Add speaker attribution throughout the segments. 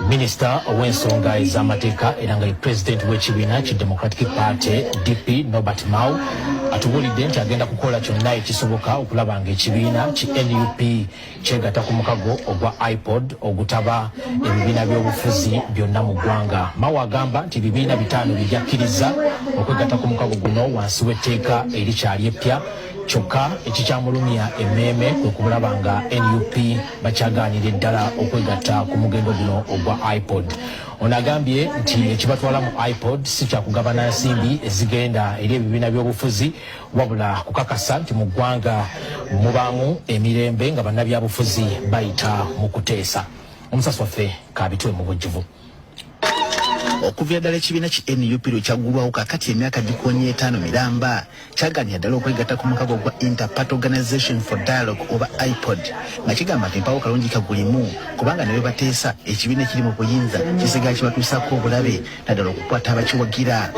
Speaker 1: Minisita ow'ensonga ez'amateeka era nga ye pulezidenti w'ekibiina ki Democratic Party, DP, Norbert Mao atubuulidde nti agenda kukola kyonna ekisoboka okulaba nga ekibiina ki NUP kyegatta ku mukago ogwa IPOD ogutaba ebibiina by'obufuzi byonna mu ggwanga. Mao agamba nti ebibiina bitaano bye byakkiriza okwegatta ku mukago guno wansi w'etteeka erikyali eppya. Kyokka ekikyamulumya emmeeme kwe kulaba nga NUP bakyagaanira eddala okwegatta ku mugendo guno ogwa IPOD. Ono agambye nti ekibatwala mu IPOD si kyakugabana nsimbi ezigenda eri ebibiina by'obufuzi, wabula kukakasa nti mu ggwanga mubaamu emirembe nga bannabyabufuzi bayita mu kuteesa. Omusasi waffe kabitwe mu bujjuvu.
Speaker 2: Okuviira ddala ekibiina ki NUP lwe kyaggulwawo kakati emyaka gikonye 5 miramba, kyagaanira ddala okwegatta ku mukago gwa Interparty Organization for Dialogue oba IPOD, nga kigamba nti mpawo kalungi kagulimu, kubanga ne bwe bateesa, ekibiina ekiri mu buyinza kisigala kibatuusaako obulabe, naddala okukwata abakiwagira.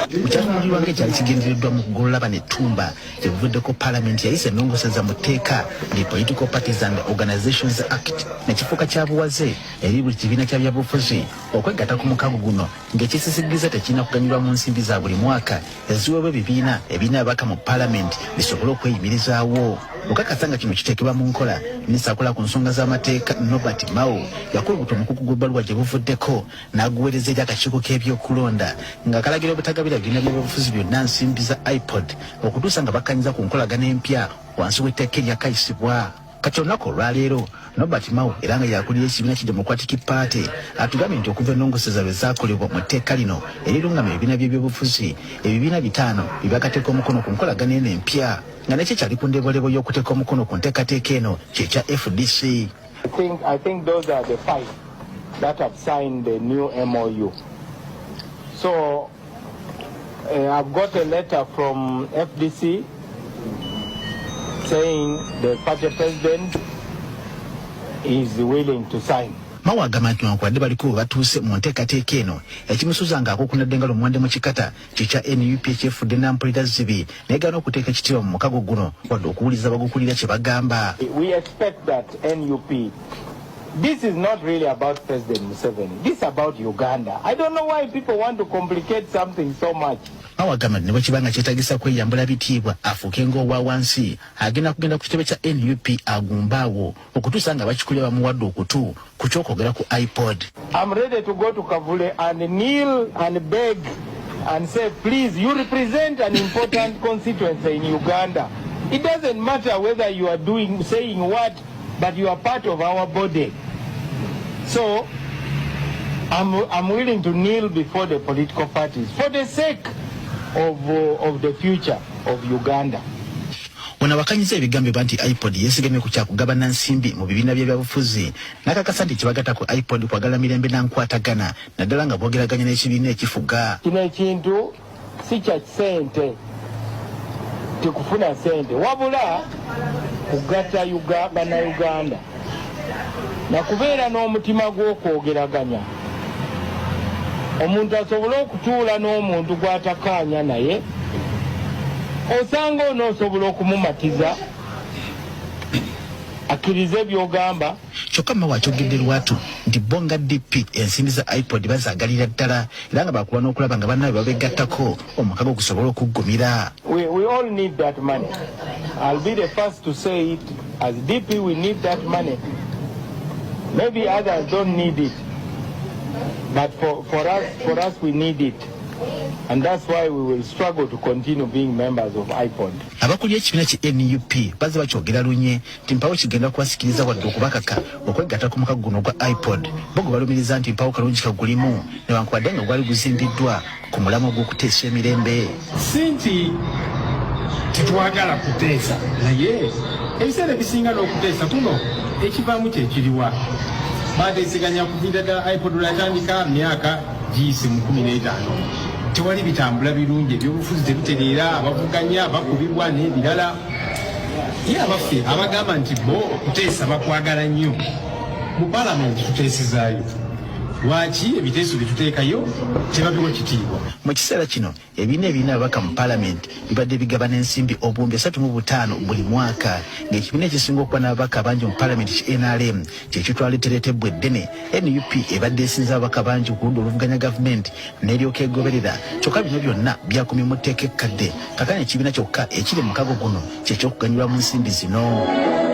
Speaker 2: Mukyatunuulirwa ng'ekyali kigendereddwa mu kugolola bano ettumba, kyebuvuddeko Paalamenti yayisa ennongoseza mu tteeka the Political Parties and Organizations Act, ne kifuuka kya buwaze eri buli kibiina kya byabufuzi okwegatta ku mukago guno, ng'ekisisigiza tekirina kuganyulwa mu nsimbi za buli mwaka eziweebwa ebibiina ebirina ababaka mu Paalamenti bisobole okweyimirizaawo. Okakasa nga kino kiteekebwa mu nkola, minisita akola ku nsonga z'amateeka Norbert Mao yakulukuta omukuku gw'ebbaluwa gye buvuddeko n'aguweereza eri akakiiko k'ebyokulonda nga kalagira obutagabira bibiina by'ebyobufuzi byonna nsimbi za IPOD okutuusa nga bakkanyiza ku nkolagana empya wansi w'etteeka eryakayisibwa. Kati olunaku olwaleero, Norbert Mao, era nga yakulira ekibiina ki Democratic Party, atugambye nti okuva ennongoseza lwe zaakolebwa mu tteeka lino erirungamya ebibiina by'ebyobufuzi, ebibiina bitaano bye byakateeka omukono ku nkolagana eno empya, nga nekyo kyali ku ndebolebo y'okuteeka omukono ku nteekateeka eno kyekya FDC.
Speaker 3: I think those are the five that have signed the new MOU. So I've got a letter from FDC saying the party president is willing to sign.
Speaker 2: Mao agamba nti newankubadde baliko we batuuse mu nteekateeka eno, ekimusuza ng'akokunadde nga lumonde mu kikata kikya NUP ekyefudde nampulira zibi naye okuteeka ekitiibwa mu mukago guno wadde okuwuliza bagukulira kye bagamba.
Speaker 3: We expect that NUP, this is not really about President Museveni. This is about Uganda. I don't know why people want to complicate something so much.
Speaker 2: Mao agamba nti ne bwe kiba nga kyetagisa kweyambula bitiibwa afuuke ng'owa wansi, agenda kugenda ku kitebe kya NUP agumbaawo okutuusa nga bakikulya bamuwadde okutu ku kyokwogera ku IPOD.
Speaker 3: I'm ready to go to Kavule and kneel and beg and say, "Please, you represent an important constituency in Uganda. It doesn't matter whether you are doing, saying what, but you are part of our body." So I'm willing to kneel before the political parties for the sake of the future of Uganda.
Speaker 2: Ono awakanyiza ebigambibwa nti IPOD yeesigamye ku kyakugabana nsimbi mu bibiina by'ebyobufuzi, n'akakasa nti kibagatta ku IPOD kwagala mirembe na nkwatagana, naddala nga boogeraganya n'ekibiina ekifuga.
Speaker 3: Kino ekintu si kya ssente, tikufuna ssente, wabula kugatta Bannayuganda nakubeera n'omutima gw'okwogeraganya, omuntu asobole okutuula n'omuntu gw'atakaanya naye, osanga onoosobola okumumatiza akkirize by'ogamba.
Speaker 2: Kyokka Mao akyogedde lwatu nti bo nga DP ensimbi za IPOD bazaagalira ddala, era nga bakuba n'okulaba nga bannaabwe babegattako omukago gusobole okuggumira.
Speaker 3: We all need that money. I'll be the first to say it. As DP, we need that money. Maybe others don't need it. But for us, we need it. And that's why we will struggle to continue being members of IPOD.
Speaker 2: Abakulira ekibiina ki NUP bazze bakyogera lunye nti mpawo kigenda kubasikiriza wadde okubakaka okwegatta ku mukago guno ogwa IPOD, bo gwe balumiriza nti mpawo kalungi kagulimu newankubadde nga gwali guzimbiddwa ku mulamwa gw'okuteesa emirembe.
Speaker 4: Si nti tetwagala kuteesa, naye ebiseera ebisinga n'okuteesa kuno ekivaamu kyekiriwa? Bateeseganya kuviira ddala IPOD lweyatandika myaka giyise mu 15, tewali bitambula birungi, ebyobufuzi tebitereera, abavuganya bakubibwa n'ebirala. Ye abaffe abagamba nti bo okuteesa bakwagala nnyo, mu Palamenti tuteesezaayo, Lwaki ebiteeso byetuteekayo tebabiwa kitiibwa?
Speaker 2: Mu kiseera kino ebibiina ebirina ababaka mu palamenti bibadde bigabana ensimbi obuwumbi 35 buli mwaka, ng'ekibiina ekisinga okuba n'ababaka abangi mu palamenti ki NRM kyekitwala etteretebbwa eddene. NUP ebadde esinza ababaka bangi ku ludda oluvuganya gavumenti n'eryoka egoberera. Kyokka bino byonna byakomye mu tteeka ekkadde. Kakano ekibiina kyokka ekiri mu mukago guno kyekyokuganyulwa mu nsimbi zino.